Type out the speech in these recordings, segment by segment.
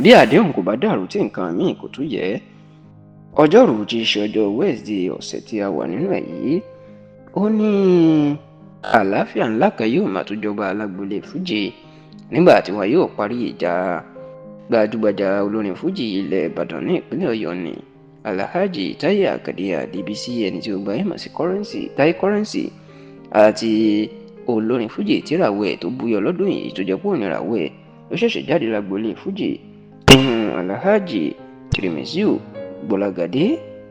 Bí àdéhùn kò bá dàrú tí nǹkan míì kò tún yẹ, ọjọ́rùú tí í ṣe ọjọ́ Wednesday ọ̀sẹ̀ tí a wà nínú ẹ̀ yìí, ó ní àlàáfíà ńlá kan yóò máa tún jọba alágboolé fújì nígbà tí wọn yóò parí ìjà gbajúgbajà olórin fújì ilẹ̀ Ìbàdàn ní ìpínlẹ̀ Ọ̀yọ́ ní Alhaji Táyé Àkàndé Adébísí, ẹni tí ó gbayé mọ̀ sí Currency, Táyé Currency, àti olórin fújì tíràwọ̀ ẹ̀ tó búyọ lọ́dún yìí tó jẹ́ pé òun ìràwọ̀ ẹ̀ ló ṣẹ̀ṣẹ̀ jáde lágboolé fújì, ìhun Alhaji Tirimiziu Gbọ́lágadé,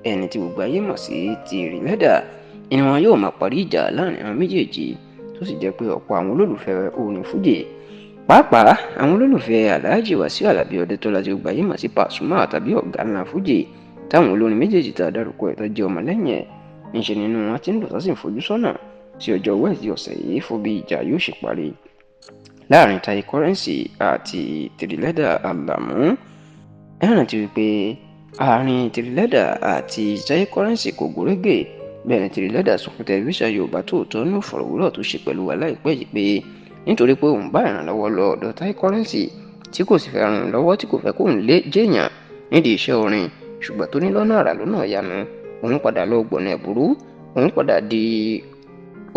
ẹni tí gbogbo ayé mọ̀ sí Tìrìlẹ́dà, ni wọn yóò máa parí ìjà láàrin àwọn méjèèjì, tó sì jẹ́ pé ọ̀pọ̀ àwọn olólùfẹ́ orin fújì, pàápàá àwọn olólùfẹ́ Alhaji Wasiu Alabi Ọdẹ́tọ́lá tí gbogbo ayé mọ̀ sí Pasuma tàbí ọ̀gá ńlá fújì, táwọn olórin méjèèjì tá a dárúkọ ẹ̀ tó jẹ́ ọmọlẹ́yìn ẹ̀, ńṣe nínú wọn ti ń dùn tó sì ń fojú sọ́nà sí ọjọ́ Wednesday ọ̀sẹ̀ yìí fún bí ìjà yóò ṣe parí láàrin Taye Currency àti Tìrìlẹ́dà Àlàmú. Ẹ rántí wípé àárín Tìrìlẹ́dà àti Taye Currency kò gúnrégé. Bẹ́ẹ̀ ni Tìrìlẹ́dà sọ fún tẹlifíṣàn Yorùbá Tòótọ́ ní ìfọ̀rọ̀wérọ̀ tó ṣe pẹ̀lú wa láìpẹ́ yìí pé nítorí pé òun bá ìrànlọ́wọ́ lọ ọ̀dọ̀ Taye Currency tí kò sì fẹ́ ràn án lọ́wọ́, tí kò fẹ́ kóun lé jẹ́yàn nídìí iṣẹ́ orin, ṣùgbọ́n tó ní lọ́nà àrà lọ́nà ìyanu, òun padà lọ gbọ̀nà ẹ̀bùrú, òun padà di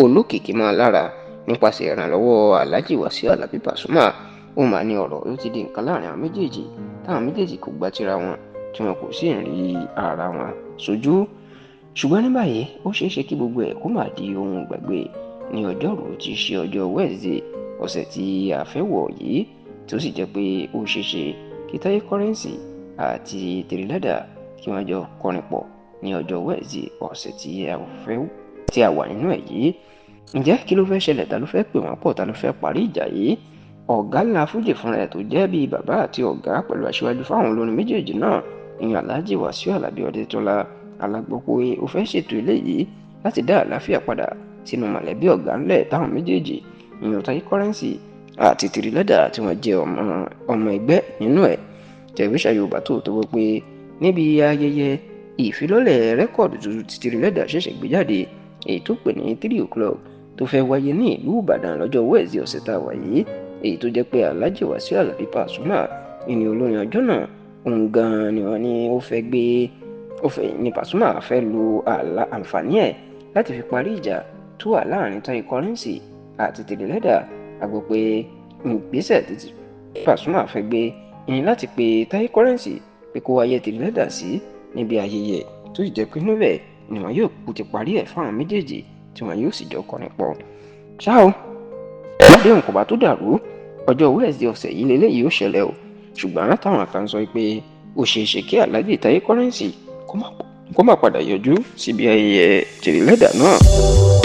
olókìkí mọ́ lára nípasẹ̀ ìrànlọ́wọ́ Alhaji Wasiu Alabi Pasuma. Ó mà ní ọ̀rọ̀ ó ti di nǹkan láàrin àwọn méjèèjì, táwọn méjèèjì kò gbà tira wọn, tí wọn kò sì rí ara wọn sójú. Ṣùgbọ́n ní báyìí, ó ṣeé ṣe kí gbogbo ẹ̀ kó má di ohun ìgbàgbé ní ọjọ́rùú tí í ṣe ọjọ́ Wednesday ọ̀sẹ̀ tí a fẹ́ wọ̀ yìí, tó sì jẹ́ pé ó ṣeé ṣe kí Taye Currency àti Tìrìlẹ́dà kí wọ́n jọ kọrin pọ̀ ní ọjọ́ Wednesday ọ̀sẹ̀ tí a wà nínú ẹ̀ yìí. Ǹjẹ́ kí ló fẹ́ ṣẹlẹ̀? Ta ló fẹ́ pè wọ́n pọ̀? Ta ló fẹ́ parí ìjà yìí? Ọ̀gá ńlá fújì fúnra ẹ̀ tó jẹ́ bíi bàbá àti ọ̀gá pẹ̀lú aṣíwájú fáwọn olórin méjèèjì náà, ìyẹn Alhaji Wasiu Alabi Ọdẹ́tọ́lá Alágbọ́pọ̀, ó fẹ́ ṣètò eléyìí láti dá àlàáfíà padà sínú mọ̀lẹ́bí ọ̀gá ńlẹ̀ táwọn méjèèjì, ìyẹn Taye Currency àti Tìrìlẹ́dà, tí wọ́n jẹ́ ọmọ ẹgbẹ́ nínú ẹ̀. Tẹlifíṣàn Yorùbá Tòótọ́ wí pé níbi ayẹyẹ ìfilọ́lẹ̀ rẹ́kọ̀dù tuntun tí Tìrìlẹ́dà ṣẹ̀ṣẹ̀ gbé jáde, èyí tó pè ní 3 o'clock, tó fẹ́ wáyé ní ìlú Ìbàdàn lọ́jọ́ Wednesday ọ̀sẹ̀ tá a wà yìí, èyí tó jẹ́ pé Alhaji Wasiu Alabi Pasuma ìní olórin ọjọ́ náà, òun gan-an ni wọ́n ní ó fẹ́ gbé, ó fẹ́ ní Pasuma fẹ́ lo àǹfààní ẹ̀ láti fi parí ìjà tó wà láàrin Taye Currency àti Tìrìlẹ́dà. A gbọ́ pé ìgbésẹ̀ tí Pasuma fẹ́ gbé ìní láti pe Taye Currency pé kó wáyé Tìrìlẹ́dà sí níbi ayẹyẹ, tó sì jẹ́ pé níbẹ̀ ni wọn yóò kú ti parí ẹ̀ fáwọn méjèèjì, tí wọn yóò sì jọ kọrin pọ̀. Ṣá o, ládéhùn kò bá tó dàrú, ọjọ́ Wednesday ọ̀sẹ̀ yìí lélẹ́yìí ó ṣẹlẹ̀ o. Ṣùgbọ́n táwọn kan sọ pé ó ṣeé ṣe kí Alhaji Taye Currency kó má padà yọjú síbi ayẹyẹ Tìrìlẹ́dà náà.